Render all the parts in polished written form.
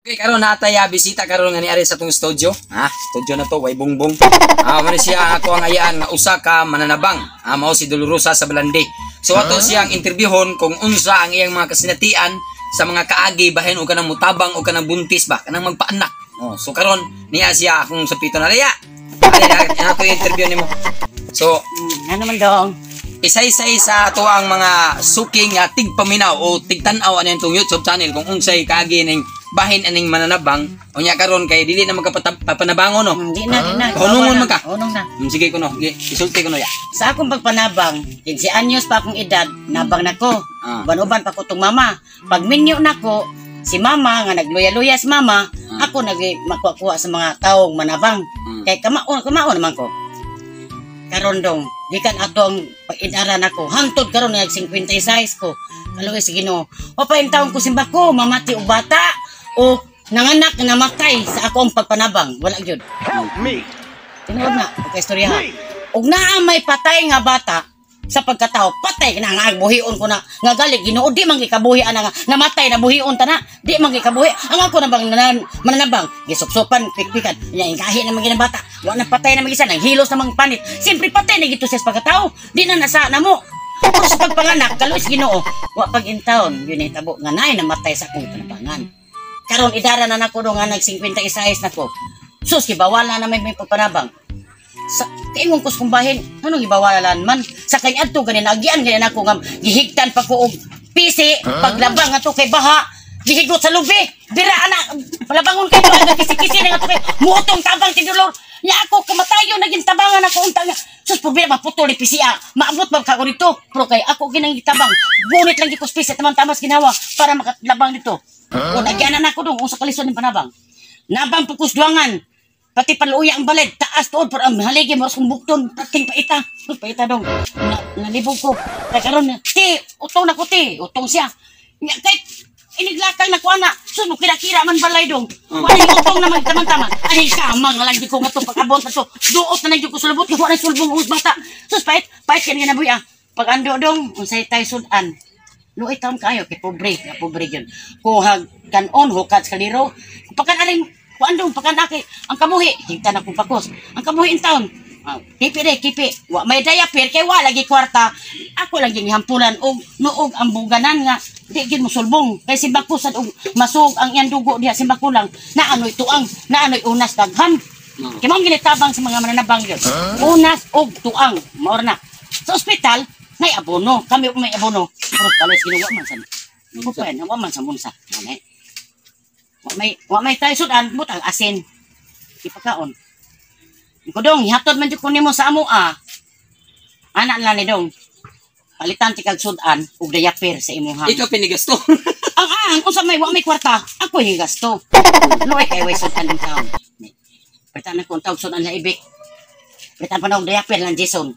Okay, karon natay bisita karon nga niari sa atong studio. Ha, studio na to, way bongbong. Ah, man siya ako ang ayaan nga usa ka mananabang. Ah, mao si Dolorosa sa Balandi. So ato siyang interviewhon kung unsa ang iyang mga kasinatian sa mga kaagi bahin og kanang mutabang o kanang buntis ba, kanang magpaanak. Oh, so karon niya siya akong sapito na liya. Ali, ako yung interview nimo. So, Ano man dong? Isaysay sa ato ang mga suking nga tigpaminaw o tigtan-aw ani itong YouTube channel kung unsay kaagi ning bahin aning mananabang unya karon kay dili na magkapapanabangon, no? Di na, di na. Hunungon man ka. Hunong na. Sige kuno, isulti kuno ya. Sa akong pagpanabang, 15 anyos pa akong edad, nabang nako. Uban-uban pa ko tong mama. Pag minyo nako, si mama nga nagluya-luya si mama, ako nag makuha sa mga taong manabang. Kay kamao, kamao naman ko. Karon dong, gikan ato ang pag-idaran ako. Hangtod karon nag 56 ko. Kaluoy sa Ginoo. O pa taon ko simba ko, mamati og bata o nanganak nga namatay sa ako ang pagpanabang. Wala gyud. Help me! Tinuod na, pagka-istorya ha. Og naa may patay nga bata sa pagkatao, patay na nga buhion ko na nga gali Ginoo, di man gikabuhi ana nga namatay na buhion ta na, di man gikabuhi ang ako na bang mananabang, gisupsupan, pikpikan nya, ingahi na man ginang bata, wa na patay na magisa nang hilos na mang panit, siyempre patay na gito siya sa pagkatao, di na nasa namo. Pero sa pagpanganak, kaluoy sa Ginoo, wa pag in taon yun hitabo nga naay namatay sa akong panabangan. Karon idara na nako do nga nag 56 na ko. Sus, gibawala na may pagpanabang. Sa kaingon ko sa kumbahin, anong gibawalan man? Sa kay adto gani naagian gani nako nga gihigtan pa ko og pisi paglabang ato kay baha, gihigot sa lubi. Dira ana palabangon kay pa kisi-kisi na ato kay muutong tabang tidulor. Nya ako kamatayo naging tabangan ako unta nga. Sus, problema maputol ni pisi ah. Maabot ba ka ko dito? Pero kay ako ginang gitabang. Bunit lang gyud ko sa pisi taman tamas ginawa para makatlabang dito. O nagyanan ako dong unsa kalisod ning panabang. Nabang pukos duangan. Pati paluya ang baled, taas tuod, pero ang haligi mo kung bukton, prating paita. Sus, paita dong. Na, nalibog ko. Kay karon, ti, utong na ko ti, utong siya. Nya, kay iniglakang na ko ana. Sus, mo kira-kira man balay dong. Wala yung utong naman taman-taman. Ay, kamang lang di ko nga to pag-abot na to. Duot na lang ko sulubot, wala sulbong us bata. Sus, pait, pait kaya nga nabuy ah. Pag ando dong, unsay tay sudan. Luoy taon kayo, kay pobre, nga pobre yun. Kuhag kanon, hukat sa kaliro. Pakan aring, kuan dong, pakan aki, ang kabuhi, higtan akong pakos. Ang kabuhi in town, ah, kipi de, kipi. Wa may diaper, kay wa lagi kwarta. Ako lang yung hampulan, og nuog ang buganan nga, di gid mo sulbong. Kay si Bakusan, og masug ang iyang dugo diha si Bakulang, naanoy tuang, naanoy unas daghan. Kay mao ginitabang sa mga mananabang yun. Unas og tuang, maor na. Sa ospital, nay abono, kami may abono. Pero kalos ginawa man sa Kupen, wa man sa munsa. Ano wa may tayo sudan, butang asin. Ipakaon. Ko dong, ihatod man jud ko nimo sa amo ah. Ana lang ni dong. Palitan ti kag sudan ug diaper sa imuha. Ikaw pinigasto. Ang unsa may wa may kwarta, ako yung gasto. Luoy kay way sudan ang taon. Palitan na ko ang tawag sudan na ibik. Palitan pa na og diaper lang Jason.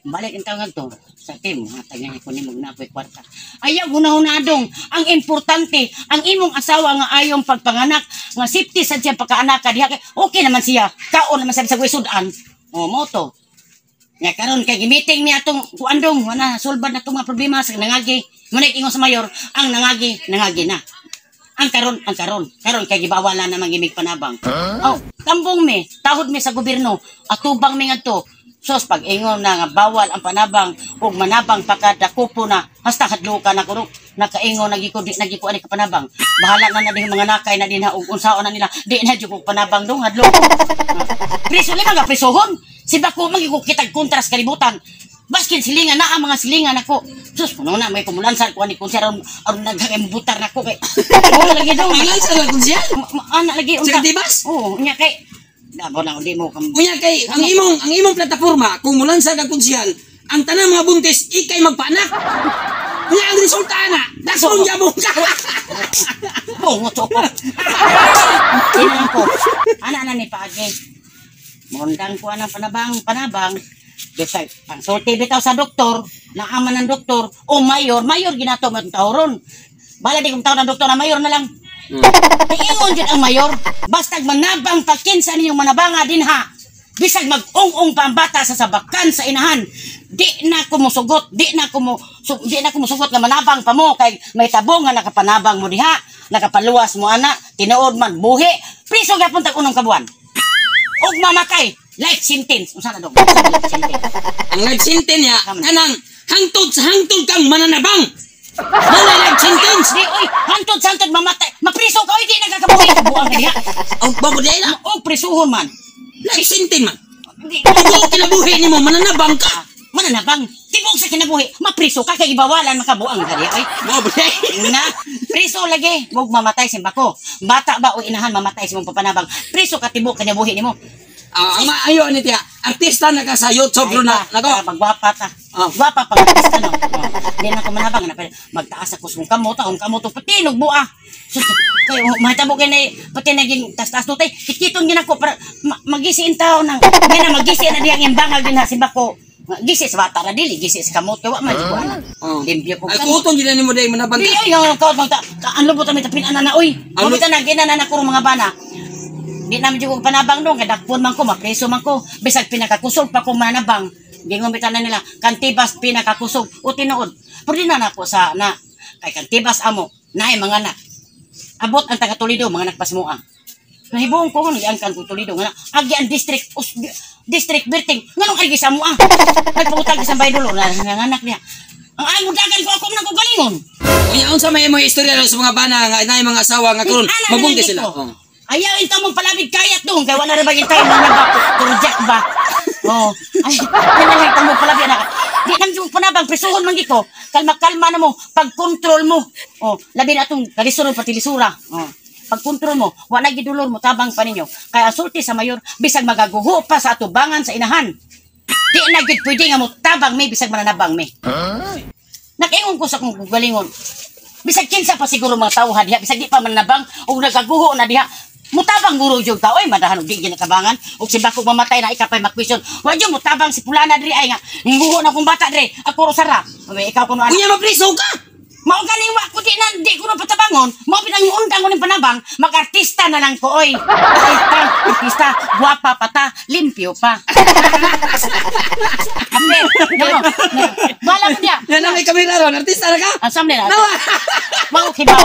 Balik ang tawag to sa team, hatag niya ko nimo na ako'y kwarta. Ayaw hunahuna dong. Ang importante, ang imong asawa nga ayong pagpanganak, nga safety sa siya pagkaanak diha kay okay naman siya. Kaon naman siya sa sudan. O mo to. Nya karon kay gimiting niya atong kuan dong, wala sulbad na tong mga problema sa nangagi. Muna ingon sa mayor, ang nangagi, nangagi na. Ang karon, ang karon. Karon kay gibawalan na mangimig panabang. Oh, tambong mi, tahod mi sa gobyerno, atubang mi ngadto. Sos pag ingon na nga bawal ang panabang ug manabang pa ka dakupo na, hasta hadlukan na kuno nakaingon nagi ko di nagi ko ani ka panabang. Bahala na na din mga nakay na din ha ug unsaon na nila, di na jud ko panabang dong hadlok. Priso lima nga prisohon. Si Bako magigug kitag kontra sa kalibutan. Baskin silingan na ang mga silingan ako. Sus, kuno na may kumulansan ko ani kung siya aron aron naghangay butar nako kay. Oo lagi dong. Ang lansa lang kung siya. Ana lagi Sa Tibas? Oo, nya kay Dabo lang di mo kam. Unya kay ang imong plataforma kung mulansa kag konsihal, ang tanang mga buntis ikay magpaanak. Unya ang resulta ana, dakon gyapon ka. Bungot ko. Inang ko. Ana na ni paagi. Mondang ko anang panabang, panabang. Bisag, pangsulti bitaw sa doktor, naaman ng doktor, o mayor, mayor ginato man tawron. Bala di kong tawon ng doktor na mayor na lang. Ingon jud ang mayor, bastag manabang pa kinsa ninyong manabanga dinha. Bisag mag-ung-ung pa ang bata sa sabakan sa inahan. Di na ko musugot, di na ko musugot nga manabang pa mo kay may tabo nga nakapanabang mo diha. Nakapaluwas mo ana, tinuod man buhi, priso gyapon tag unong kabuan. Og mamatay, life sentence. Unsa na dong? Unsa na life sentence? Ang life sentence niya, kanang hangtod sa hangtod kang mananabang. Wala life sentence. Di oy, hantod santod mamatay. Mapriso ka oy, di nagkakabuhi ka buang ka diha. Ang babo di na. Og prisuhon man. Life sentence man. Di Tibuok kinabuhi nimo mananabang ka. Mananabang. Tibok sa kinabuhi, mapriso ka kay ibawalan makabuang ka diha oy. Mao ba di? Na, priso lagi, wag mamatay simbako. Bata ba o inahan mamatay sa imong papanabang. Priso ka tibok kinabuhi nimo. Ah, ang maayo ni tiya, artista na ka sa YouTube bro na. Nako. Magwapa ta. Ah. Gwapa pag artista no. Oh. Di na ko manabang na magtaas ako sa kong kamot, akong kamot pati nugbuа. Sus, kay mahitabo kay nay pati naging tas-tas no tay. Kikiton gid ako para magisi in taon nang gina magisi na diyang imbangag din ha simbako. Gisi sa bata ra dili, gisi sa kamot kay wa man di ko ana. Oh. Limpyo ko Ay kuton gid nimo day manabang Di ka. ay ang kaot bang ta, ang lubot kami tapin ana na oy. Ang Mabita na gina na ko mga bana. Di namin jud ko panabang dong kay dakpon man ko, mapreso man ko. Bisag pinakakusog pa ko manabang. Gingon bitaw na nila, kantibas pinakakusog o tinuod. Pero di na nako sa na kay kantibas amo, naay mga anak. Abot ang taga Toledo, mga anak pasmoa. Nahibuong ko nga giangkan ko Toledo nga agi ang district us, district birting nganong agi sa amoa. Nagpangutag sa baydulo na nanganak niya. Ang amo dagan ko ako man ko galingon. Unya unsa may imong istorya ron sa mga bana nga naay mga asawa nga karon Ana na mabuntis lang sila. ko. Oh. Ayaw inta mong palabig kayat dong kay wala ra ba gintay mga ba turjak ba. Oh, ay pinahit mo palabig na. Di nang yung panabang prisuhon man gid ko. Kalma-kalma na mo, pag-control mo. Oh, labi na atong kalisuro pati lisura. Oh. Pag-control mo, wa na gidulor mo tabang pa ninyo. Kaya sulti sa mayor bisag magaguho pa sa atubangan sa inahan. Di na gid pwede nga mo tabang mi bisag mananabang mi. Nakaingon ko sa akong galingon. Bisag kinsa pa siguro mga tawhan diha, bisag di pa mananabang ug nagaguho na diha. Mutabang guro jud ka oy, madahan og di ginatabangan ug si bakog mamatay na ikapay makwisyon. Wa jud mutabang si pulana diri ay nga nguho na akong bata diri. Ako ro sara. Uy, ikaw kuno ana. Unya mapriso ka. Mao ganing wa ko di na di ko na patabangon. Mao pinang undang ko ning panabang, mag-artista na lang ko oy. Artista, artista, gwapa pa ta, limpyo pa. Ape, no, no. Bala mo niya. Yan na may kamera ron, artista na ka. Ang samle na. Mao kibaw.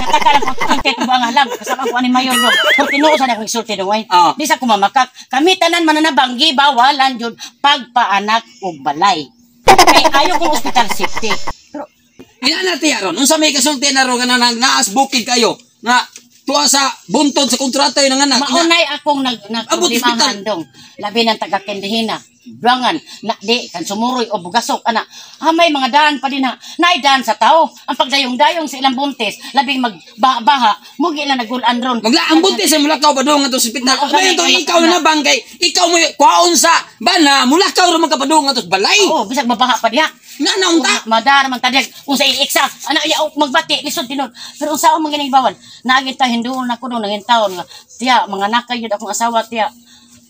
Taka lang ko tet ang alam kasama ko ani mayor no. Kung tinuo sa akong isulti dong ay. Ah. Di sa kumamakak. Kami tanan mananabang gibawalan jud pagpaanak og balay. Kay ayo kong ospital safety. Pero Ina na tiya ron, unsa may kasulti na ron nga nang naas bukid kayo nga tuwa sa buntod sa kontrata yun ang anak. Maunay akong Abot nagproblemahan ospital. dong. Labi ng taga-Kendihina. Duangan, na di, kan sumuroy o bugasok, ana. Ah, may mga daan pa din ha. Naidaan sa tao. Ang pagdayong-dayong sa ilang buntis, labing magbaha, mugi lang nagulan ron. Magla ang buntis ay mulakaw pa doon nga to sa ospital. Oo, Mayon to kami, ikaw na bangkay, ikaw mo kwaon sa bana mulakaw ra magkapadung nga to sa balay. Oo, bisag mabaha pa diha. Nga na unta. Madara man tadiag unsa iiksa ana iya og magbati lisod tinud pero unsa ang mga bawal naagin ta hinduol na ko dong nangin taon nga tiya mga nakay yun akong asawa tiya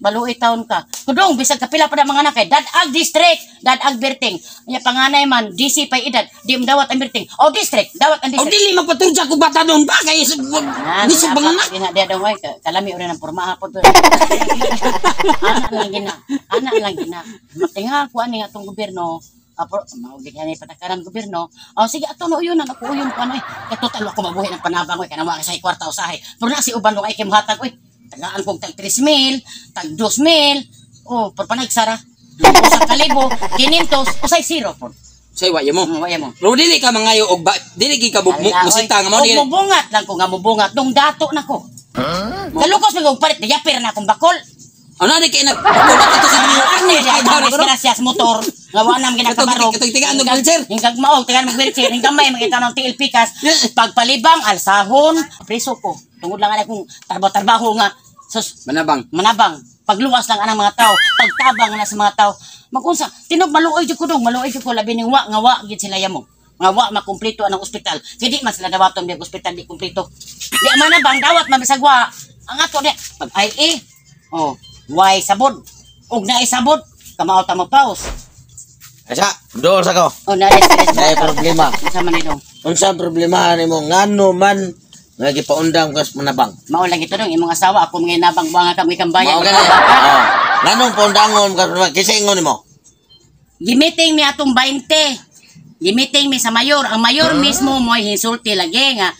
baluoy taon ka kudong bisag kapila pa na mga nakay dadag district dadag birting nya panganay man DC pay edad di mo dawat ang birting o district dawat ang O district. dili magpaturja ko bata doon ba kay Ah, bisag bang anak. Gina dia dong ay kalami uri ng pormaha pod. Ana lang gina. Ana lang gina. Matinga ko ani atong gobyerno. Apo, mao gid ani patakaran gobyerno. Oh, sige ato no uyon ako uyon ko ano eh. Kay total ako mabuhi ng panabang oy kanang wa ka sa kwarta usahay. Pero na si uban ay kay mohatag oy. Tagaan kog tag 3,000, tag 2,000. Oh, por panagsara. Usa ka libo, 500, usay zero pod. Say wa mo. Waya mo. Pero dili ka mangayo og ba, dili gid ka Ala, musita oy. nga mao Og dili. mubungat lang ko nga mubungat dong dato na ko. Kalukos mig og palit yapir na akong bakol. Ano ni kay nag kulat ito sa inyo. Ano ya ang disgrasya sa motor nga wa nam ginakabarog. Katong tigaan og wheelchair. Hingag maog tigaan og wheelchair, hingag may makita ng TL Pikas. Pagpalibang alsahon, preso ko. Tungod lang ana kung trabaho nga sus Manabang. manabang. Pagluwas lang anang mga tao, pagtabang na sa mga tao. Magunsa, tinog maluoy jud ko dong, maluoy jud ko labi ning wa nga wa gid sila yamo. Nga wa makumpleto anang ospital. Kay di man sila dawaton biag ospital di kumpleto. Di man na bang dawat man bisag wa. Ang ato di pag IA. Oh, way sabod. Og naay sabod, kamao ta mo pause. Asa, dool sa ko. Oh, na stress. Naay problema. Unsa man ni dong? Unsa ang problema nimo ngano man nga gipaundang kas manabang? Mao lang ito dong imong asawa ako mga nabang buanga ka mga kambayan. Mao gani. Oh. Nganong paundangon kas manabang? Kinsa ingon nimo? Gimiting mi atong 20. Gimiting mi sa mayor. Ang mayor mismo mo hinsulti lagi nga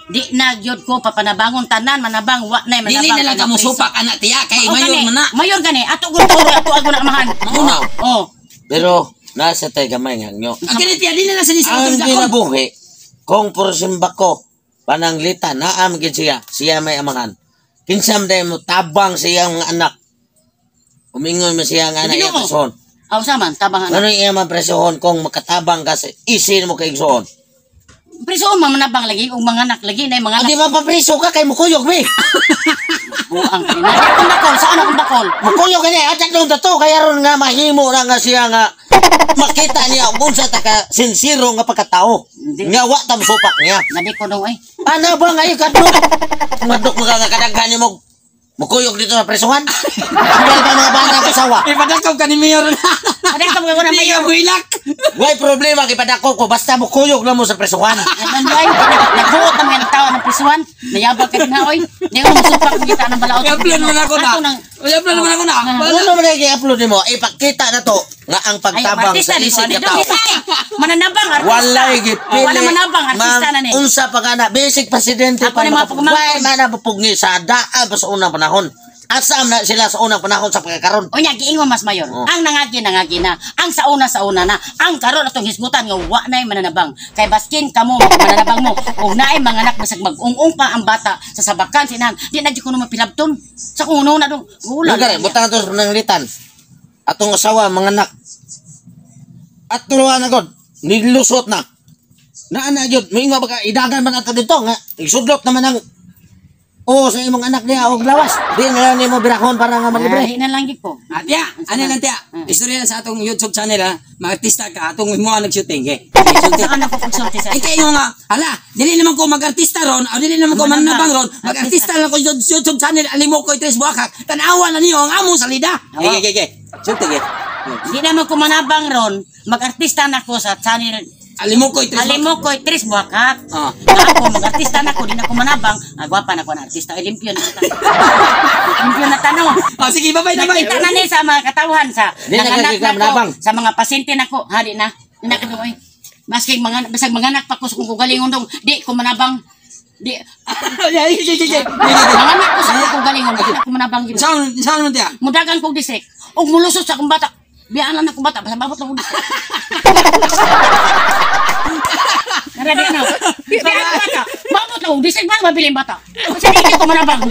Di na gyud ko papanabangon tanan manabang wa na manabang. Dili na lang ka mosupak anak tiya kay Oh, mayor gani. man na. Mayor gani. Ato gud turo ato ako na amahan. Mauna. Oh. Pero nasa tay gamay nga nyo. Ang kini tiya dili na sa ni sa Ang atong dakon. ginabuhi, kung porsimba ko, pananglitan, naam gid siya, siya may amahan. Kinsam day mo tabang siya ang anak. Umingon mo siya ang anak iya Ginoo. presohon. Aw saman tabang anak. Ano iya man presohon kung makatabang ka sa isin mo kay igsoon? Preso man manabang lagi ug mga anak lagi na mga anak. Hindi ba papreso ka kay mukuyog mi? Buang kini. Akong bakol, saan akong bakol? Mukuyog ka niya, atak nung tato, kaya ron nga mahimo na nga siya nga makita niya kung unsa ta ka sinsiro nga pagkatao. Hindi. Nga wa tam supak niya. Nabi ko nung ay. Ano ba nga ikadlok? Madok mo ka nga kadaghan mo. Mukuyog dito sa presuhan. Wala pa mga bata ko sawa. Ipadakaw ka ni mayor na. Aday ka mga Di ka mayor. builak. Way problema kipadako ko basta mukuyog lang mo sa presuhan. Naman ay nagbuot ang mga nagtawa ng prisuhan. Nayabag ka din ha oy. Di ko masupak kung kita ng balaod. I-upload man ako na. Ato nang I-upload man ako na. Ano naman ang i-upload nimo? Ipakita na to nga ang Ay, pagtabang artista sa ni isig ko. ka tao. Mananabang artista. Walay gipili. Wala manabang artista na ni. Unsa pa ka na basic presidente Ako ni mga pagmamahal. Way man na pugni sa daan pa sa unang panahon. Asam na sila sa unang panahon sa pagkakaron. Unya giingon mas mayor. Oh. Ang nangagi nangagi na. Ang sauna sauna na. Ang karon atong hisgutan nga wa nay mananabang. Kay baskin kamo mananabang mo ug naay mga anak bisag mag-ung-ung pa ang bata sa sabakan sinan. Di na jud kuno mapilabton. Sa kung una dong. Wala. Lugar, butang to sa pananglitan. Atong asawa, mga anak. At turuan na god, nilusot na. Naa na jud, may ba ka idagan man ato dito nga isudlot naman ang oo sa imong anak niya og lawas. Di na lang nimo birahon para nga malibre. Ay, na lang gid ko. Ah, tiya, ano lang tiya? Istorya lang sa atong YouTube channel ha. Mga artista ka, atong mo ang nag-shooting. Eh. Shooting. Saan ako pagsulti sa Ay kayo nga, hala, dili naman ko mag-artista ron, o dili naman ko mananabang ron, mag-artista lang ko sa YouTube channel, alimo ko itres buwakak, tanawa na niyo ang among salida. Oo. Eh, eh, eh, shooting eh. Di naman ko manabang ron, mag-artista na ko sa channel Alimo ko itres buwakak. Alimo ko tres buwakak. Ah. Na ako mag-artista na ko, di na ko manabang. Ah, gwapa na ko na artista. Ay, limpyo na ta. Limpyo na tanong. Oh, sige, bye-bye na bye. Nakita na ni sa mga katawhan sa Di na nanganak kay na ko, manabang. sa mga pasyente na ko. Hadi na. Di na ko oy. Maski mga bisag mga anak pa ko sa kung galingon dong, di ko manabang. Di Sige, sige, sige. mga anak ko sa kung galingon, di na ko manabang gid. Saan, saan mo tiya? Mudagan kog district. Ug mulusot sa akong bata. Biyaan lang akong bata, basta mabot lang kong district. Ready na. Biyaan ang bata. Mabot lang kong district, ba mabili ang bata. Kasi di ko manabang.